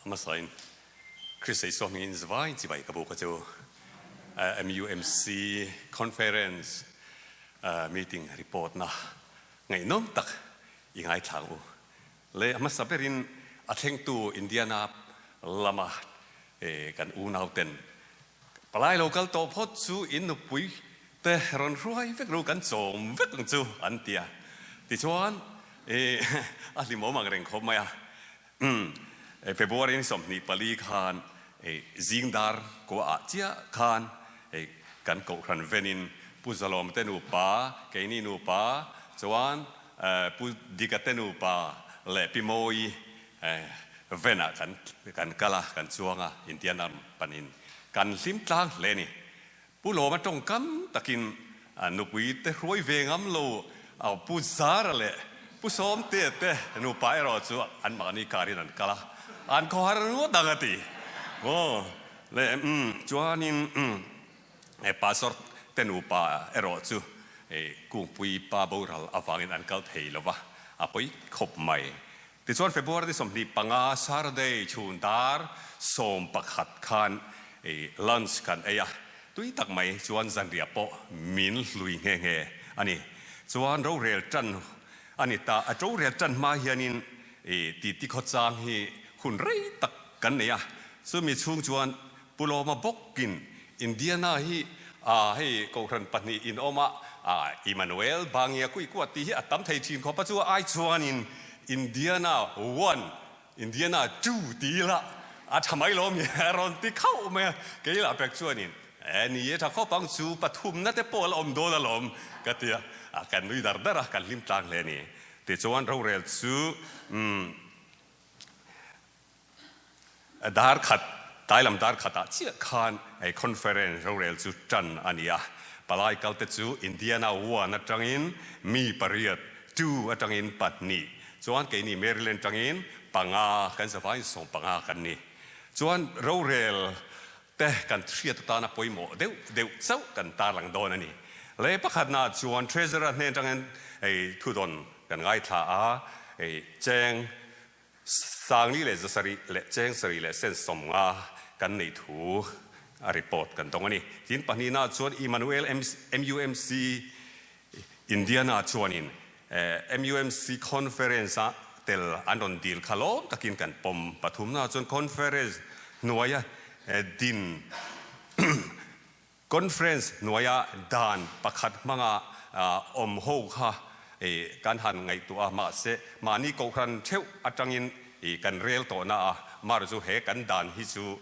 Hmasain Krista Isua hmingin zavai chibai ka buk a chu. MUMC Conference meeting report na ngaihnawm tak i ngaithla ang u. Le a hmasa berin a thlengtu Indiana lama kan unauten Palai lo kal tawh phawt chu in nupui te rawn hruai vek ru kan chawm vek ang chu an ti a. Tichuan a hlimawm ang reng khawp mai a. February ni 24 khan zingdar kua ah chiah khan kan kohhran venin Pu Zalawm te nupa, keini nupa chuan Pu Dika te nupa leh Pi Mawi Venah kan kan kal a, kan chuang a, Indian arm panin kan hlim tlang hle a ni. Pu Lawma tawngkam takin nupui te hruai ve ngam lo Pu Zara leh Pu Sawmtea te nupa erawh chu an mahni karin an kal a, an khawhar ngawt ang a ti. Aw le chuanin Pastor te nupa erawh chu Kungpui pa boral avangin an kal thei lo va, a pawi khawp mai. Tichuan February ni 25 Saturday chhun dar 11 khan lunch kan ei a, tui tak mai chuan zanriah pawh min hlui nghe nghe a ni. Chuan rorel tan a ni ta, a rorel tan hma hianin titi khawchang hi hun rei tak kan nei a, chumi chhung chuan Pu Lawma bawkin Indiana hi hei kohhran pahnih in awm a, Emmanuel Bangia Kuikua tih hi a tam thei thin khawp a, chu ai chuanin Indiana one, Indiana two ti ila a tha mai lo mi a rawn ti khauh mai a, kei lah pek chuanin e ni e tha khawp ang chu pathumna te pawh a la awm dawn alawm ka ti a, kan nui dar dar a, kan hlim tlang hle a ni. Tichuan rorel chu umm. Dar khat, tlailam dar khatah chiah khan hei conference rorel chu tan a ni a. Palai kalte chu Indiana one atangin mi pariat, two atangin pahnih, chuan keini Maryland tangin panga, kan zavaiin 15 kan ni. Chuan rorel te kan hriat atana pawimawh deuh deuh chauh kan tarlang dawn a ni. Le pakhatnaah chuan Treasurer hnen atangin hei thudawn kan ngaithla a, hei cheng Sangli leh zasarih leh cheng sarih leh sen 50 kan neih thu a report kan dawng a ni. Tin pahnihna chuan Emmanuel MUMC Indiana chuanin MUMC Conference a tel an rawn dil kha lawm takin kan pawm. Pathumna chuan Conference hnuaia din Conference hnuaia dan pakhat hmanga awm ho kha kan han ngaihtuah a, mahse mahni kohhran theuh atangin kan rel tawhna a, mar chu he kan dan hi chu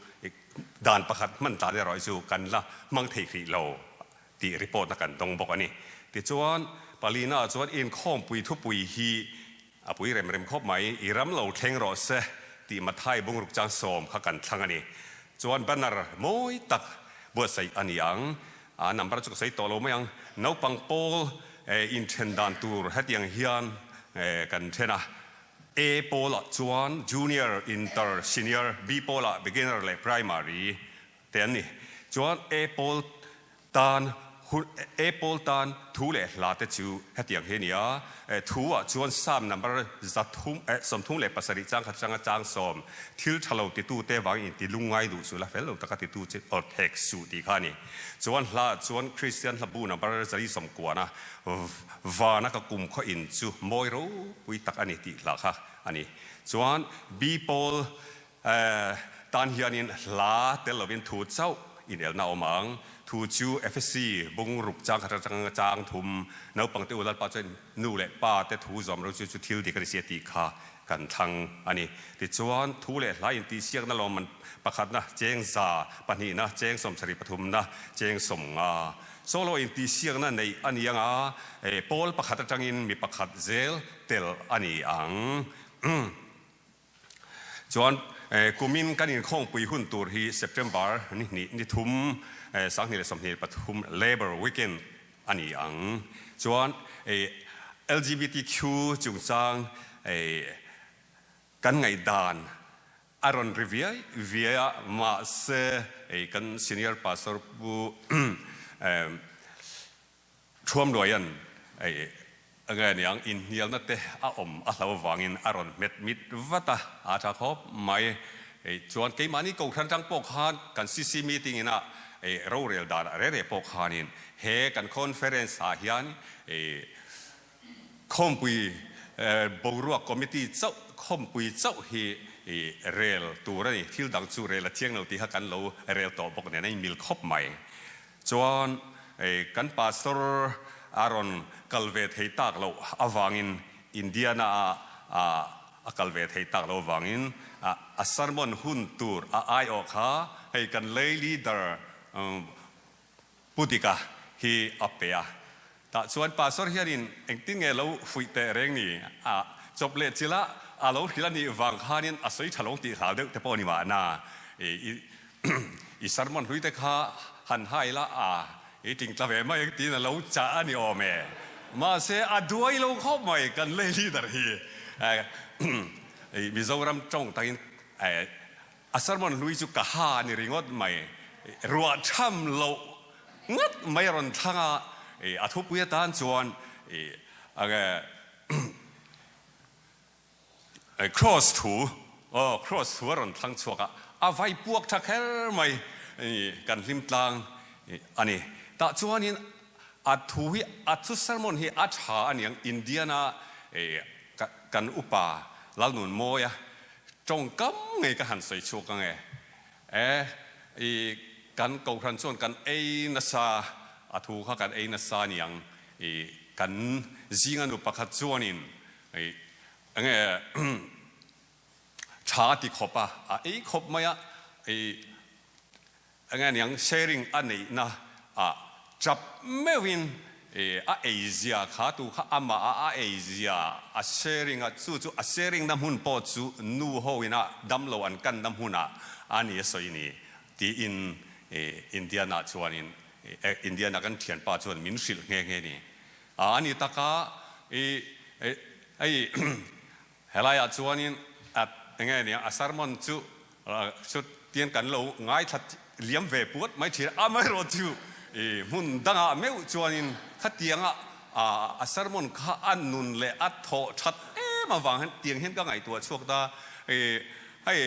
dan pakhat hman tlan erawh hi chu kan la hmang thei hrih lo tih report na kan dawng bawk a ni. Tichuan, palina chuan inkhawmpui thupui hi a pui rem rem khawp mai, i ram lo thleng rawh se tih Mathai bungruk chang sawm kha kan thlang a ni. Chuan banner mawi tak buatsaih a ni ang, a number chu ka sawi tawh lo mai ang. Naupang pawl inthen dan tur hetiang hian kan then a, A pawlah chuan Junior, Inter, Senior, B pawlah Beginner leh Primary te an ni. Chuan A pawl Tan hun Apple tan thu leh hla te chu hetiang hi a ni a, thu ah chuan Psalm number 100 37 chang khat atanga chang 10, thil tha lo titu te vangin inti lungngai duh chu la fel lo taka titu chu awr thek suh tih kha a ni. Chuan hla ah chuan Kristian hlabu number 190 a vana ka kum khaw in chu mawi ropui tak a ni tih hla kha a ni. Chuan B Paul Tan hianin hla tel lovin thu chauh inelna a awm ang. Thu chu Efesi bung ruk chang khat atanga chang thum naupangte u Lalpa chuan nu leh pa te thu zawm ro chu chu thil dik a ni si a tih kha kan thlang a ni. Tichuan, thu leh hla intihsiakna lawmman pakhatna cheng za, pahnihna cheng 73 pathumna cheng 50. Solo intihsiakna neih a ni anga pawl pakhat atangin mi pakhat zel tel a ni ang. Chuan kumin kan inkhawngpui hun tur hi September ni hnih ni thum 2023 Labour Weekend a ni ang. Chuan LGBTQ chungchang kan ngaihdan a rawn ri viai viai a, mahse kan Senior Pastor Pu Thuamluaia'n enge a niang inhnialna te a awm a hlo avangin a rawn hmet mit vat a, a tha khawp mai. Chuan keimahni Kohhran atang pawh khan kan CC meeting ina rorel dan ah rere pawh khanin he kan conference ah hian khawmpui boruak committee chauh khawmpui chauh hi rel tur a ni. Thil dang chu rel a thiang lo tih kha kan lo rel tawh bawk nen a inmil khawp mai. Chuan kan pastor a rawn kal ve thei tak loh avangin Indiana ah a kal ve thei tak loh avangin a sermon hun tur a aiawh kha hei kan lay leader Pu Dika hi a pe a. Tah chuan pastor hianin engtin nge lo fuih teh reng ni a chawp leh chila a lo hrilh a nih vang khanin a sawi tha lo tih hlau deuh te pawh a ni mahna i sermon hlui te kha han hai la a i tingtla ve mai ang tiin a lo chah a ni awm e. Mahse a duai lo khawp mai kan lei leader hi Mizoram tawng takin A sermon hlui chu ka ha a ni ringawt mai. Ruah tham loh ngat mai a rawn thlang a, a thupui atan chuan Cross thu, aw Cross thu a rawn thlang chhuak a, a vai puak tha kher mai kan hlim tlang a ni. Tah chuanin a thu hi, a thu sermon hi a tha a niang Indiana kan upa Lalnunmawia Tawngkam ngei ka han sawi chhuak ang e. E, i kan Kohhran chuan kan ei nasa, a thu kha kan ei nasa a ni ang. I kan zinga nu pakhat chuanin i enge tha a ti khawp a, a ei khawp mai a, i Enge niang sharing a neihna ah chap meuhin a ei zia kha tu kha amah a a ei zia a sharing a chu chu a sharing na hmun pawh chu nu ho ina damlo an kan na hmun ah a ni a sawi ni tiin Indiana chuanin Indiana kan thianpa chuan min hrilh nghe nghe ni a ni taka i hei Helaiah chuanin a enge nia a sermon chu chu tian kan lo ngaithla liam ve puat mai thin a, amaherawh chu i hmun dangah meuh chuanin khatianga a sermon kha a nun leh a thawh that em avang hian tiang hian ka ngaihtuah chhuak ta. I hei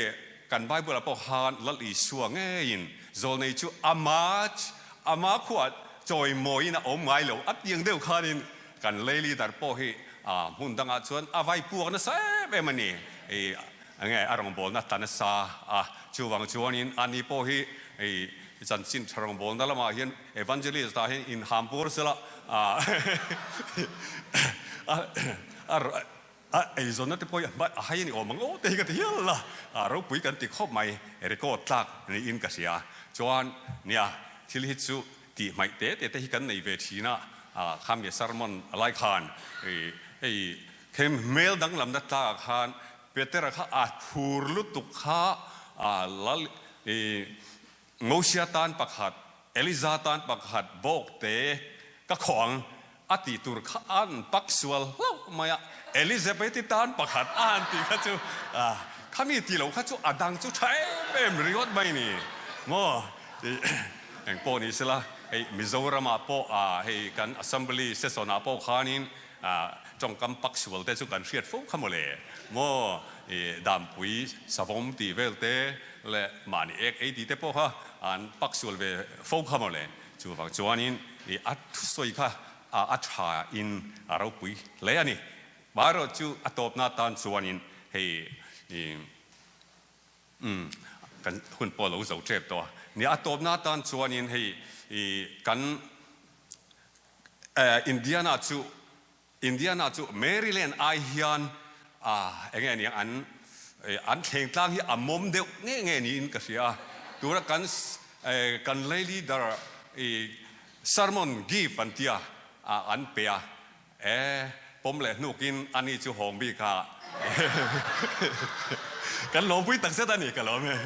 kan Bible ah pawh khan Lal Isua ngeiin zawlnei chu ama ama khuah chawimawiin a awm ngai lo a tiang deuh khanin Kan lei leader pawh hi hmun dangah chuan a vai puak nasa em em a ni. I enge a rawngbawlna ta nasa a, chuvang chuanin ani pawh hi i chanchin tha rawngbawlna lamah hian evangelist ah hian inham pur sela a a eizawnna te pawh hi a hai a ni awm ang aw te hi ka ti hial a, a ropui kan ti khawp mai record tlak niin ka hria. Chuan nia thil hi chu Tih hmaih te te te hi kan nei ve thin a, khami sermon a lai khan hei khem hmel danglamna tlakah khan Petera kha a phur lutuk kha lal i Mosia tan pakhat, Eliza tan pakhat bawk te ka khawh ang a tih tur kha an pak sual hlauh mai a, Elizabeth-i tan pakhat a han tih kha chu khami tih loh kha chu a dang chu tha em em ringawt mai ni maw tih eng pawh ni sela hei Mizoramah pawh hei kan Assembly session ah pawh khanin tawngkam pak sual te chu kan hriat fo kha mawle maw i Dampui savawm tih vel te leh mahni ek ei tih te pawh kha an pak sual ve fo kha mawle. Chuvang chuanin i a thusawi kha a tha in a ropui hle a ni. Maherawh chu a tawpna atan chuanin hei i umm kan hun pawh a lo zo tep tawh a ni. A tawpna atan chuanin hei i kan Indiana chu Indiana chu Maryland ai hian eng nge nia an an thleng tlang hi a mawm deuh nge nge niin ka hria a, tura kan kan lay leader i sermon give an tia an pe a, e pawm leh hnukin ani chu hawng bik a kan lawmpui takzet a ni ka lawm e.